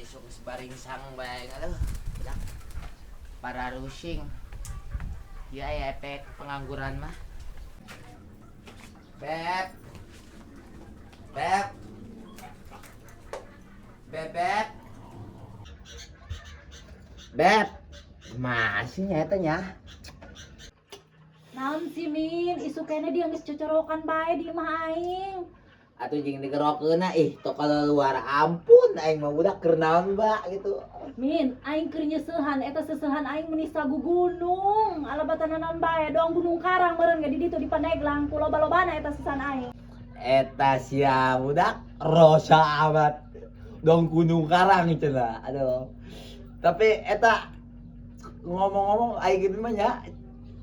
Isuk geus baringsang bae, aduh. Udah. Para rusing. Ya ya, efek pengangguran mah. Beb. Beb. Bebek. Beb. Masih nya eta nya. Naon sih, Min? Isuk keneh dia geus cocorokan bae di imah aing. Atuh jeung digerokeunna, ih, tok kalau luar ampun aing mah budak keur naon ba gitu. Min, aing keur nyeusehan eta seusehan aing meni sagugunung. Alabatan naon bae, doang Gunung Karang meureun ge di ditu di Pandeglang ku loba-lobana eta seusehan aing. Eta sia budak rosa amat. Dong Gunung Karang cenah. Aduh. Tapi eta ngomong-ngomong aing gitu mah nya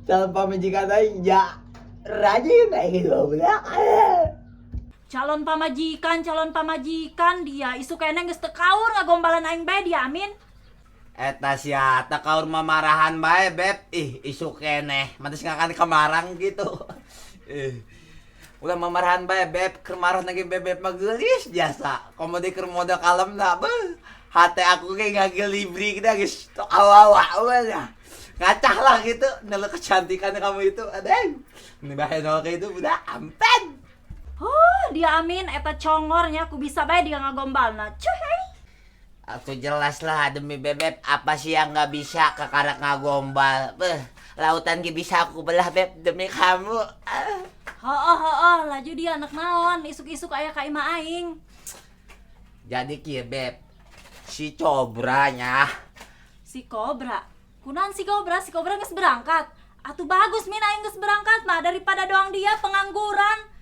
calon pamajikan aing ya rajin aing gitu budak. Calon pamajikan dia isuk keneh geus teu kaur ngagombalan aing bae dia, Amin. Eta sia teu kaur mamarahan bae, Beb. Ih, isuk keneh mantes ngakan kamarang gitu. Ih. Ulah mamarahan bae, Beb. Keur marah lagi Bebeb mah geulis biasa. Komo deui keur modal kalem na, beuh. Hate aku ge ngagelibri kita geus tok awawa we nya. Ngacah lah gitu, nelu kecantikan kamu itu. Adeng. Ini bae nol kayak itu budak ampen. Huh, dia Amin eta congornya ku bisa bae dia ngagombalna. Cuh hei. Atuh jelas lah demi Bebeb apa sih yang nggak bisa kekarak ngagombal. Beuh, lautan ge bisa aku belah, Beb, demi kamu. Ah. Hooh hooh, laju dia anak naon isuk-isuk aya ka imah aing. Jadi kieu, Beb. Si Cobranya. Si Kobra. Kunaon si Kobra? Si Kobra geus berangkat. Atuh bagus, Min, aing geus berangkat mah daripada doang dia pengangguran.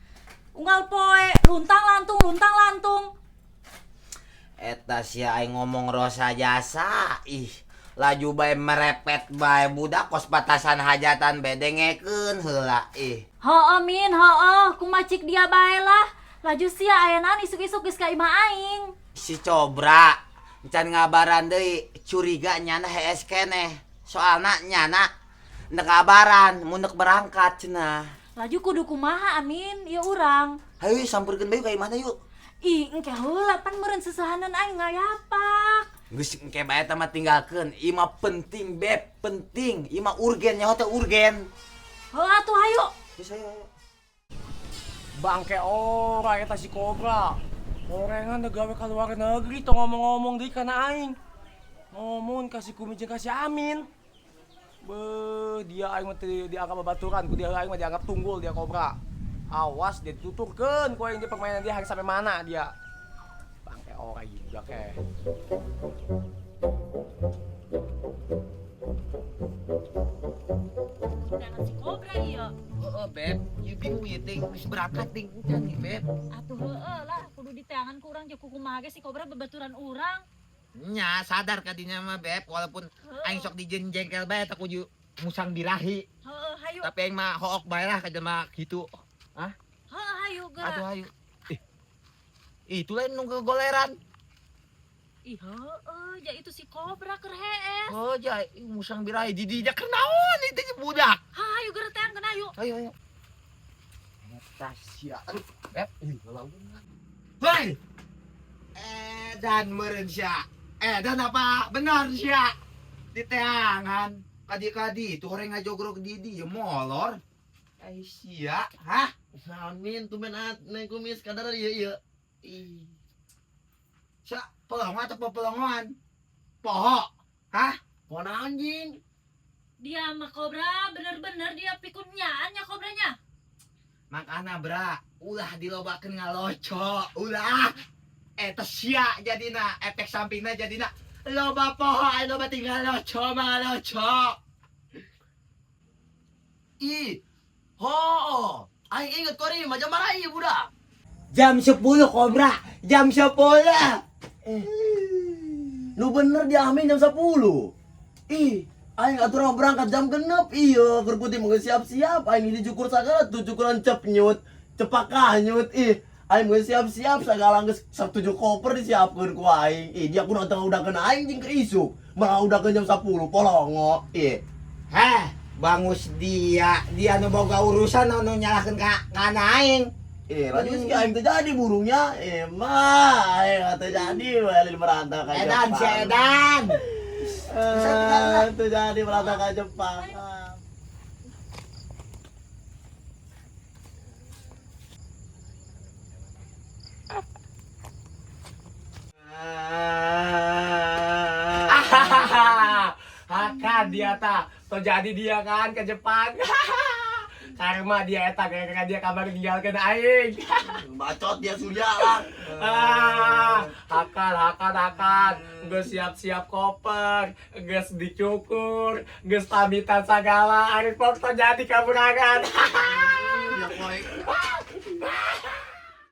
Unggal poe luntang lantung luntang lantung. Eta sia aing ngomong rosa jasa. Ih, laju bae merepet bae budak kos batasan hajatan bae dengekeun heula ih. Hooh, Min, hooh, kumacik dia bae lah. Laju sia aya naon isuk-isuk geus ka imah aing? Si Cobra encan ngabaran deui, curiga nyana hees keneh. Soalna nyana nek ngabaran mun nek berangkat cenah. Laju kudu kumaha, Amin? Ieu urang. Hayu sampeurkeun bae ka imahna yuk. Ih, engke heula pan meureun seusehanan aing ngayapak. Geus engke bae eta mah tinggalkeun. Ieu mah penting, Beb, penting. Ieu mah urgen, nyaho teh urgen. Heuh atuh hayu. Geus hayu hayu. Bangke ora eta si Kobra. Orengan gawe ka luar negeri tong ngomong-ngomong deui kana aing. Ngomong ka si Kumi jeung ka si Amin. Beuh, dia aing mah teu dianggap babaturan, ku dia aing mah dianggap tunggul dia Kobra. Awas dia dituturkeun ku aing dia permainan dia hari sampai mana dia. Bangke ora ieu budak eh. Jangan si Kobra ieu. Heeh, Beb. Ieu bingung ieu teh geus berangkat ting encan nih, Beb. Atuh heueuh lah, kudu diteangan ku urang jeung kumaha ge si Kobra babaturan urang. Nya sadar kadinya mah, Beb, walaupun aing sok dijieun jengkel bae eta kudu musang birahi. Heueuh hayu. Tapi aing mah hook bae lah ka jelema kitu. Hah? Heueuh hayu geura. Atuh hayu. Ih. Itu lain nu goleran. Ih heueuh, ja itu si Kobra keur hees. Oh, ja musang birahi di dinya keur naon itu budak. Hayu geura teangkeun hayu. Ayo ayo. Eta sia. Aduh, Beb, ih lalaunan. Hei. Edan meureun sia. Edan apa benar sia? Diteangan. Kadi-kadi itu orang ngajogrok di dia molor. Eh sia, hah? Naon, Min, tumben at neng kumis kadar ieu ieu. Ih. Sia, pelongo atau pepelongoan? Poho. Hah? Poho naon jing? Dia mah Kobra bener-bener dia pikunnyaan ya Kobranya. Makana bra, ulah dilobakeun ngaloco, ulah. Eta sia jadina, efek sampingna jadina loba poho aya loba tinggal loco mah loco. Ih. Ho, aing inget kori mah jam baraha ieu budak? Jam 10 Kobra, jam 10. Nu bener dia Amin jam 10. Ih, aing aturan berangkat jam 6 iya, keur putih mah siap-siap aing dicukur sagala tuh cukuran cepnyut, cepakanyut ih. Aing geus siap-siap sagala geus 7 koper disiapkeun ku aing. Ih, dia kudu tengah udakeun aing jeung keur isuk. Malah udakeun jam 10 polongo. Ih. Heh, bangus dia, dia nu boga urusan nu nyalahkeun ka kana aing. Eh, rajus ki aing teu jadi burungnya. Eh, mah, aing teu jadi balik merantau ka Edan Jepang. si Edan. Eh, teu jadi merantau ka Jepang. Hakan dia ta, to jadi dia kan ke Jepang. Karma dia eta gara-gara dia kabar ninggalkeun aing. Bacot dia Surya lah. Ah, hakan hakan hakan, geus siap-siap koper, geus dicukur, geus pamitan segala, ari pok to jadi kaburangan. Ya, koy.